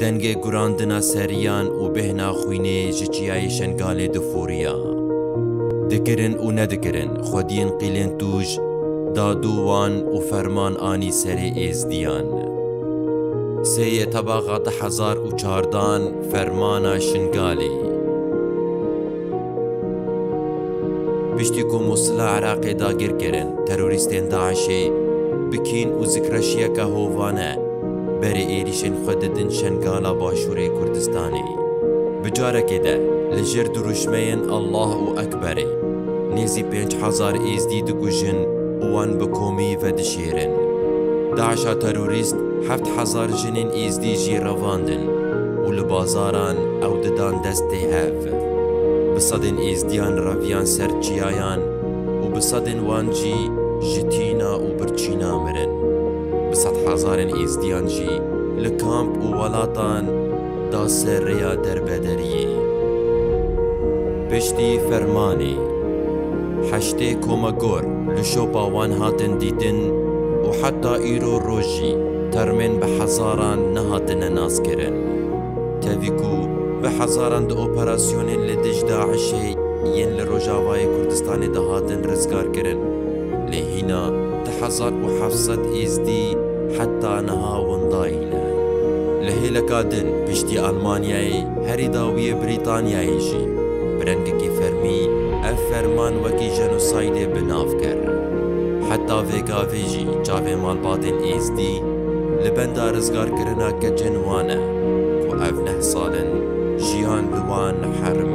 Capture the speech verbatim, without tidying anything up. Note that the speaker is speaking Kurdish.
Dengê gurandina seriyan û bêhna xwînê ji çiyayê Şengalê difûriya. Dikirin û nedikirin xwediyên qîlên tûj, dadû wan û ferman anî serê êzdiyan. Sêyê tebaxa du hezar û çardan fermana Şingalê. Piştî ku Mûsila Iraqê dagir kirin, terorîstên DAIŞê bi kîn û zikreşiyeke hovane berê êrîşên xwe didin Şengala Başûrê Kurdistanê. Bi carekê de li jêr dirûşmeyên Allah û Ekberê nêzî pênc hezar êzdî dikujin û wan bi komî vedişêrin. DAIŞa terorîst heft hezar jinên êzdî jî revandin û li bazaran ew didan destê hev. Bi sedên êzdiyan reviyan ser çiyayan û bi sedên wan jî ji tîna û birçîna mirin. Bi sedhezarên êzdiyan jî li kamp û welatan da ser rêya derbederiyê. Piştî fermanê heştê komegor li şopa wan hatin dîtin û heta îro roj jî termên bi hezaran nehatine naskirin. Tevî ku bi hezaran di operasyonên li dij DAIŞê yên li Rojavayê Kurdistanê de hatin rizgarkirin, lê hîna du hezar û heft sed êzdî heta niha windayî ne. Li hêleka din piştî Almanyayê herî dawiyê Brîtanyayê jî bi rengekî fermî ev ferman wekî jenosaydê bi nav kir. Heta vê gavê jî çavê malbatên êzdî li benda rizgarkirina keçên wan e ku ev neh sal in jiyan li wan herb